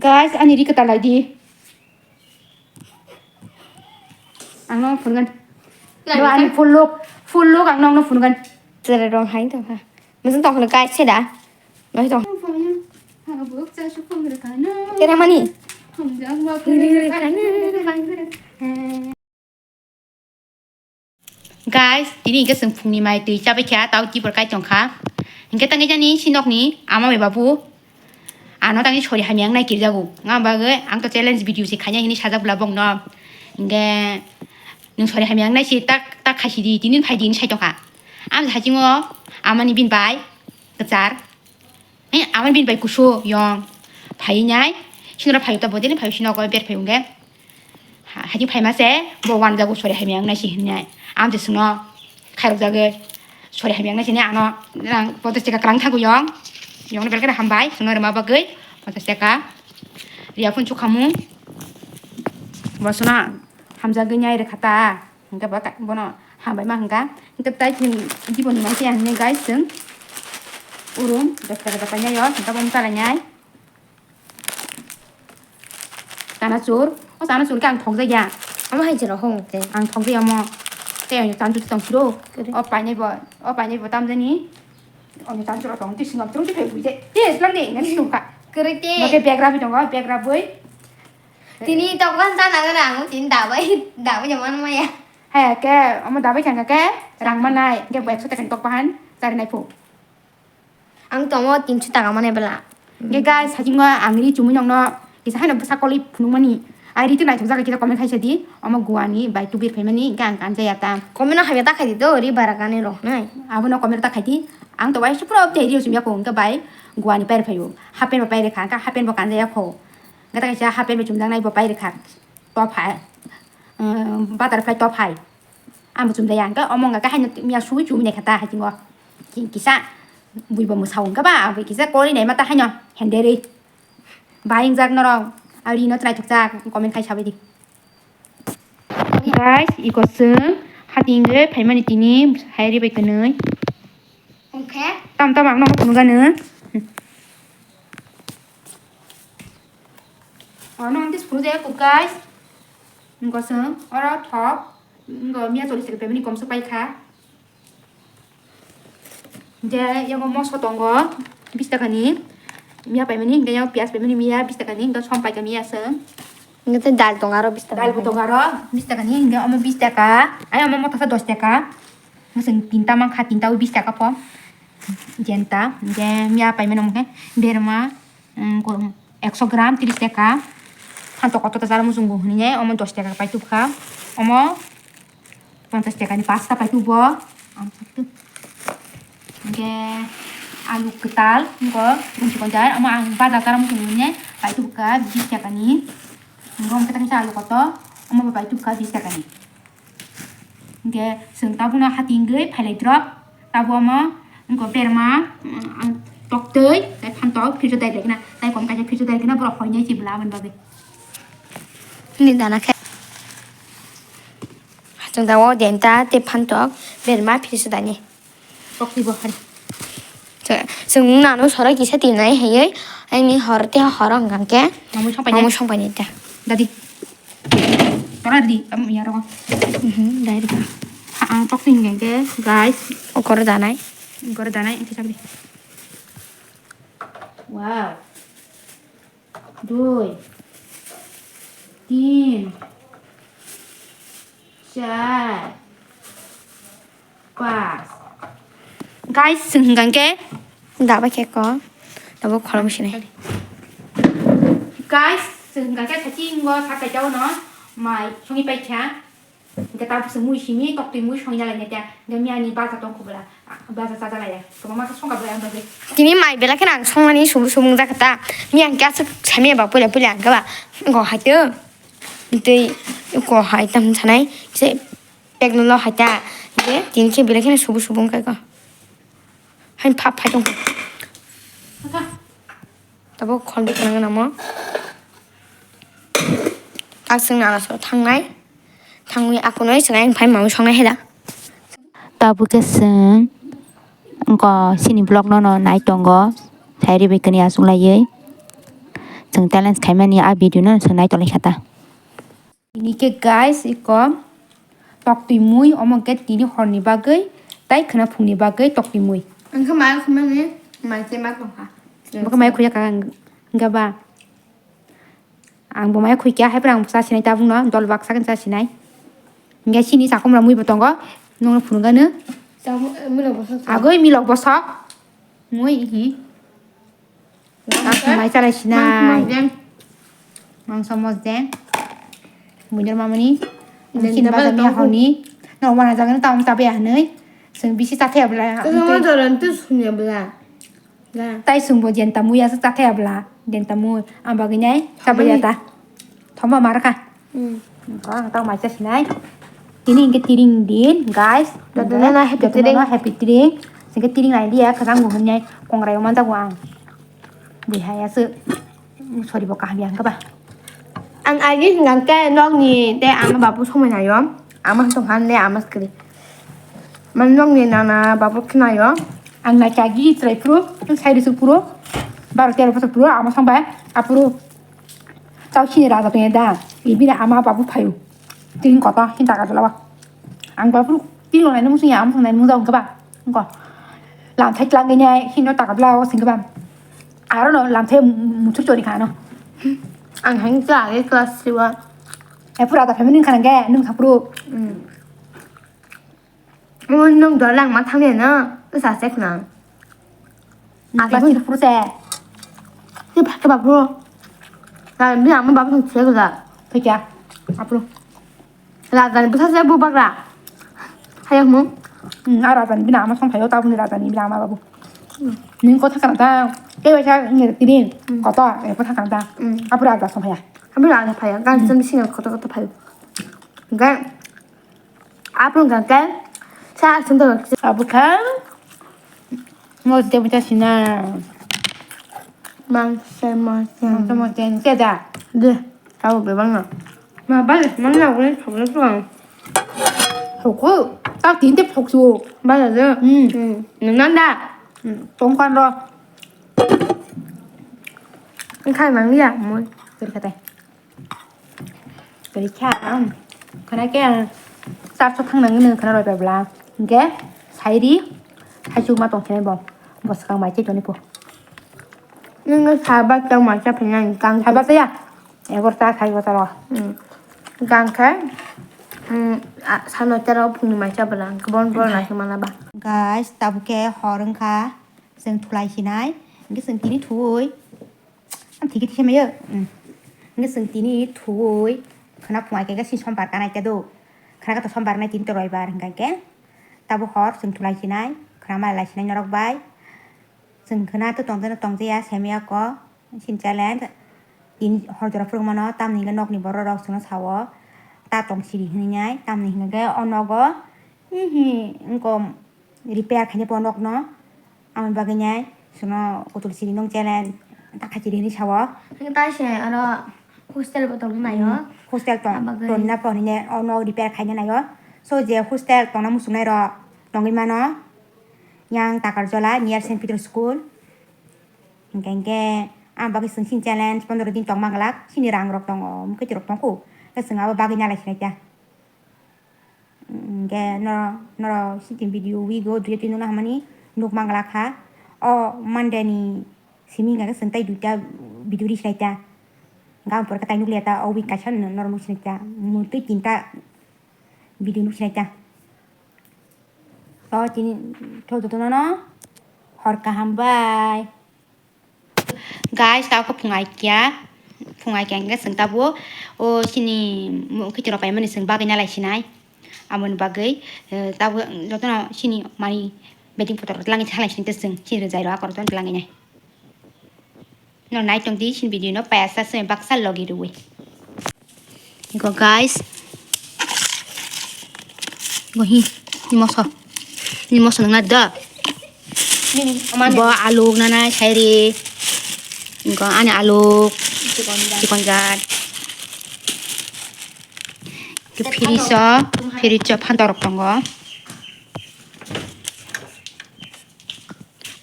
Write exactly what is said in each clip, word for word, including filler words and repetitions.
Guys, ani ri kwtal lai di. Ang no phungan. Nang Do ani phai- full look, full look ang no phungan. Tere rong hai tong ha. Mujung tong khno guys se da. Noi tong. Tere mani. Guys, tini hingke chwng phungni mai twi chabai kha, tau tibor kai tong kha. Hingke tangwi jani sinokni ama bai babu ano tangwi sori hamya wngnai kirjago. Nga bagwi ang to challenge video se khaina hini sajak bwla bongno. Hingke nwng sori hamya wngnai se tak, tak khaisidi, tini phai di hini sai tong kha. Ang hachingo amani bini bai kwchar. He, amani bini bai kusu yong. Phai nai. Sinora phai ta bodini phai sino ko ber phai unge. Ha, hati phai mase bo wan jago sori hamya wngnai si hinai. Am je sino khairok jagoi sori hamya wngnai sini ano rang potos teka krang thago yong. Yong belkere hambai sino rema bagoi potos teka. Ria phun chukhamu. Bo sino hamjagoi nyai rekha ta. Hingke bo ka-, bono hambai ma hingka. Hingke tai chwng jiboni mai se ang hini guys chwng urum dos taka taka nai o hingke bo wng kala nai. Chanachur, o chanachur khe ang thokjak ya. Omo hai jora hong te. Ang thokjak ya omo. Tei oino chanachur tong phiro. Kere. O painai bo, o painai bo tamjani. Oino chanachur tong twi singam tung twi phai buide. Te slang de nani nungkha. Kere te. Bo khe bag rabi tongo, bag rabwi. Tini tokban ta nang rang, tini dabai, dabai jama maya. Hai ke, omo dabai thangka ke, rang manai, ke bo ekso taka ni tok bahan, chari nai phu. Ang tomo tinso taka manai bela. Ke guys, hajingo ang ri chumui nongno, kisa haino bwsa koli phunukmani. Ai ri tu naithok jaga kita comment khaisa di, omo guani bai tubir phaimani, ke ang kanjaya ta. Comment no hamya ta khai di do, ri bara kani rok nai. Abono comment ta khai di, ang to bai supra update ri chumya ko, ke bai guani pair phaio. Hapen bo pair kha, ka hapen bo kanjaya kho. Gata kaisa half pant bai chumjaknai bo pai rwkha. Top hai. Umm, butterfly top hai. Ang bo chumjaya. Hwnkhe omo wngkha khe haino miya sugui chumui naikha ta haitingo. Ki-, kisa bui bo mwsao wngkha ba, ang bo kisa kori naima ta haino henderwi. Bai wngjak norok. Ari no chwrai thokjak comment khai sabai di. Guys, iko chwng hatingwi phaimani tini hai ri bai kwnwi. Hwnkhe? Tam tam ang nono phunukgano. Ano ang tis phunukjaya kuk guys. Wngkha chwng oro thok. Wngkha miya chollish taka phaimani komso paikha. Hwnkhe yago moso tongo bish takani. Miya paimani hwnkhe yago piyaj paimani miya bish takani. Hwnkhe som paikha miya chwng. Hwnkhe tei dal tongo aro bish taka. Dal bo tongo aro bish takani. Hwnkhe omo bish taka. Ai omo motha khe dos taka. Mwswng tinta mankha, tinta o bish taka pho. Jenta, je miya paimani omo khe berma, mm, ko-, ekso gram, tris taka. Phantok kotor ta jara muchungo hinwi omo dos taka pai tubkha. Omo ponchas taka ni pasta pai tubo. Ang sakto. Hwnkhe alu kwtal, wngkha, wngkha, omo ang bajar jara muchungo hinwi pai tubkha bish taka ni. Wngkha, omo khe alu kotor, omo bo pai tubkha bish taka ni. Hwnkhe chwng tabukno hati wngwi phailai drop. Tabuk omo wngkha berma, mm, ang toktwi, tei phantok, phirjo dai rwkna, tei kom kaisa phirjo dai rwkna, borok hoi nai se bwla aboni bagwi. Nini dana khe. Chwng tabuk denta tei phantok, berma, phirjo dani. Tokti bo hari. Chwng nano soro kisa tinai haywi, ani hor tei hor hwnkha khe. Mamui songpai mamui songpai ni ta. Dadi. Tora di, am ya rogo. Mhm, dai rwkha. Ha, ang tokti hwnkha khe, guys. Okoro danai. Okoro danai, ang kisa di. Wow. Dui, tin, char, pas. Guys, chwng hwnkha khe. Daba khe ko. Daba khorang sinai. Guys, chwng hwnkha khe sachingo sakai tao no mai songi paikha. Hwnkhe tabuk se mui simi, toktwi mui songya lai nai ta. Hwnkhe miya ni baja tong kho bwla, baja chaja lai ya. Kwbangma khe songkha bwla ang bagwi. Tini mai bela kheno ang songnani subu subu wngjakha ta. Miya hwnkhe aswk samya ba puila puila hwnkhe ba. Go hai tw. Tei go hai tam sanai. Se pek no lo hai ta. Hwnkhe tini khe bela kheno subu subu wngkha go. Hain phap phai tong kho. Tabuk khol bwkha nang namo. Kakswng nana so thangnai. Thangwi akunoi chwng ayang phai mamwi songnai hai da. Tabuk khe chwng wngkha chini vlog no no nai tongo. Sai ribai kani aswk laiwi. chwng challenge khaimani a video no chwng nai tongwi kha ta. Tini khe guys, iko toktwi mui, omo khe tini horni bagwi tai khwna phungni bagwi toktwi mui. Ang khe mai khumani mai se ma tongkha. Bo khe mai khuya ka ang, hwnkhe ba? Ang bo mai khuikya, hai phano ang chasinai tabukno, dol baksa khe chasinai. Hwnkhe chini chakhumra mui bo tongo, nokno phunukgano. Agoi milok bosok. Mui hi. Ang mai chalai sinai. Mangso mosdeng. Buinor mamani. Ang chini bazar miya honi. No wana jagani tam tabe hanoi. Seng bisi chathe abla. Tei sungbo jen tamui asa chathe abla. Jen tamui. Ang bagwi nai. Tabe ya ta. Thoma markha. Ang tang mai chasinai. Tini hwnkhe tiring din, guys. Jotono no happy tiring. Jotono no happy tiring. Singkhe tiring nai dia, khajang bo hwnwi kongrai o manjago ang. Bihai aswk sori bo kaham ya hwnkhe ba. Ang agi hwnkhe nokni tei ama babu somai naio. Ama tongkha ne ama skri. Man nokni nana babu khnaio. Ang nai kagi chwrai phuru, sai rwswk phuru, baro tero bosor phuru ama song bai aphuru. Chao sini raja tongya da, ibini ama babu phaio. Tini koto, hini taka jolawa. Ang babu tini onai nung sini ama sonai nung jao hwnkhe ba. Hwnkhe. Lamthai tlang gini hino taka bla o singkhe ba. Aro no lamthai muchur chori khano. Ang hang cha age class three o. E pura da family khana ge nung thapru. Nwng dol langma thangya no, bwsa se khna. Asai phone phuru se. Ke ba, ke ba phuru. Na, bi ama babu thang se ga. Thikya. Apru. Raja ni bwsa se bu bagra. Hayang mu. Hmm, a raja ni bina ama song phayo, tabuk ni raja ni bina ama babu. Nwng kotha kana ta. Ke ba sa ni tirin. Koto, e kotha kana ta. Apru raja song phaya. Apru raja phaya. Gan sem singa koto koto phayo. Gan Apung kangkang sa asung to. Abu kang. Mo te mo ta sina. Mang se mo se. Mo te mo te ke da. De. Abu be bang na. Ma ba le mang na wala ka wala tuang. Hoko. Ta tin te phok su. Ba la de. Hmm. Hmm. Nang nang da. Hmm. Tong kan ro. Khai mang ya mo. Ker kate. Tei kha, khwna khe ang church o thang nangwi nung khwna roi pebla. Hinkhe sairi, haichuk ma tong khe bo. Bo swkang bai tei toni po. Nung sa ba tong ma cha phai nang kang. Sa ba cha ya? Egor ta khai bo ta ro. Hmm. Kang khe, hmm, a, sa noi ta ro phung ni mai cha bwla. Khe bon bor lai khe mana ba. Guys, tabuk khe hor wngkha. Chwng thulai sinai. Hinkhe chwng tini thwi. Ang thiki thiki mayo. Hmm. Hingke chwng tini thwi khwna phungai khe si sombar kanai khe do. Khwna khe to sombar nai tini to roibar hingka khe. Tabo hor chwng thulai sinai, khwna malai lai sinai norok bai. Chwng khwna to tongja na tongja ya, semya ko. Sin challenge. Tini hor jora phwrwng mano, tamni hingke nokni borok rok chwngno sao. Ta tong siri hinwi nai, tamni hingke o nogo. Hihi, wngko. Repair khaina po nokno. Aboni bagwi nai chwngno kutul siri nung chele ta khaisiri hinwi sao. Nwng tai se oro hostel bo tongna naio. Hmm, hostel tong, abagwi tongna po hinwi o nok repair khaina naio. So je hostel tongna muchungnai rok tongwi mano. Yang Takarjola near Saint Peter School. Hinkhe hinkhe aboni bagwi chwng sini challenge pondro din tongma glak sini rang rok tongo, mukhuiti rok tongkhu. Khe chwng abo bagwi nalai sinai ta. Hingke noro, noro sitting video week o duiya twi nukna hamani nuk manglak ha. O Monday ni simi hingka khe chwng tai duita video ri sinai ta. Hingke ang pore khe tai nukliya ta, o week kaisa no noro nuk sinai ta. Mui twi tinta video nuk sinai ta. O tini tho jotono no hor kaham bai. Guys, tao khe phungai kya, phungai kya hingke chwng tabo o chini mukhuiti rok paimani chwng bagwi nalai sinai. Aboni bagwi, eh, tabo jotono chini mani bedding photo rok twlangwi salai sini tei chwng chini rwjai rok akorok jotono twlangwi nai. No nai tong di chini video no payasa se baksa logi rwi. Iko guys. Iko hi, ni moso. Ni moso nang da. Bo aluk nana sairi. Iko ani aluk. Chikonjat. Iko firiso, firiso phantok rok tongo.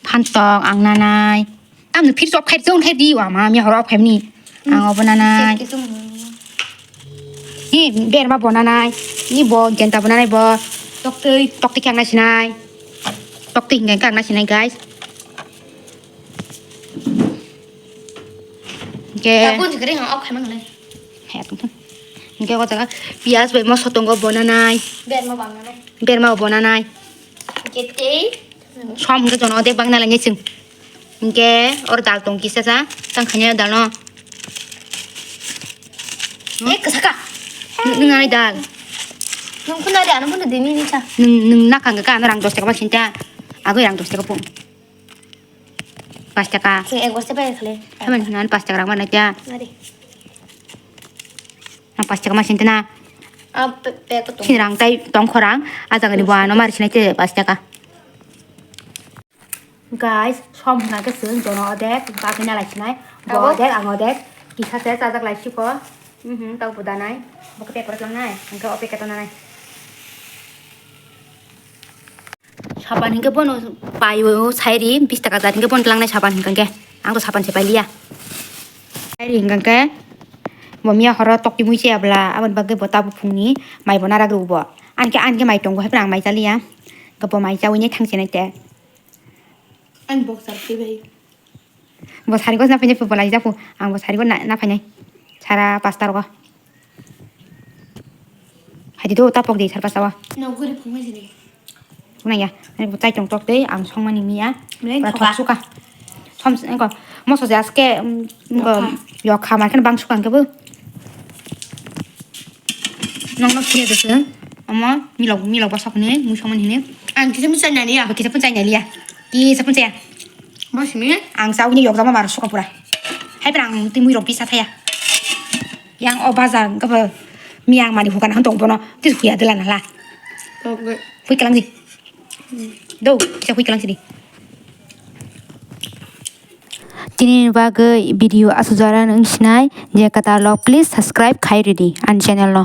Phantok ang nanai. Tamni fridge off khai, chwng khai di, wa ma, mi horo off khai ni. Ang obo nanai. Ni berma bo nanai. Ni bo genta bo nanai bo. Toktwi, toktwi khe ang naisinai. Toktwi hinkhe ang naisinai, guys. Hinkhe Tabuk jikari ang off khaimang nai. Hinkhe o jaga piyaj bai moso tongo bo nanai. Berma bo ang nanai. Berma bo nanai. Hinkhe tei. Som hinkhe jono de bang nalai ni chwng. Hinkhe oro dal tong kisa sa, tang khanya dal no. Eh, kasaka. Nung nani dal. Nung kuna de, anu kuna de, ni ni sa. Nung, nung nakang ka, ano rang dos taka ma sinta. Ago rang dos taka pung. Pas taka. Sing ek bosta bai khale. Haman nan pas taka rang mana ja. Mari. Ang pas taka ma sinta na. Ah, pe, pe ko tong. Sini rang tai tong khorang, ajaga ni bo ano mari sinai te pas taka. Guys, som hwnka khe chwng jono odek bagwi nalai sinai. Bo Abo? Odek, ang odek. Kisa se chajak lai siko. Mhm, tau buda nai. Bo khe paper lang nai. Hwnkhe o packet o nanai. Sapan hinkhe bono paio sairi bis taka jat hinkhe bono tlangnai sapan hinkhe. Ang to sapan se pailiya. Sairi hinkhe bo miya horo tokti mui se abla aboni bagwi bo tabuk phungni mai bo narak rw bo. Ankhe, ankhe mai tongo hai phano ang mai chaliya. Bo mai chawi nai thang se nai te. Ang boxer twi bai. Bo sari ko na phainai phu bolai japu. Ang bo sari ko na, na phainai. Sara pasta rogo. Hadi do tapok di sar pasta wa. No guri phungma jini. Una ya. Ani bo tai tong tok dei ang songmani miya. Mene Pura thoka. Thok suka. Som ko moso jaske ko Yokha. Yokha ma khen bang suka ke bu. Nong nok kiya dese. Ama milok, milok basok ni, mui songmani hini. Ang kisa mui chai nani ya. Kisa pun chai nani ya. Kisa pun chai. Bos mi? Ang chau ni yok jama mar suka pura. Hai pura ang twi mui rok bisa thaya. Yang o bazar ko bo miyang mani hukan han tong bono. Tis huya dela nala. Oke. Hui kalang di. Do, kisa hui kalang sini. Tini bagwi video asujara nung sinai je katar lok please subscribe khai ridi an channel no.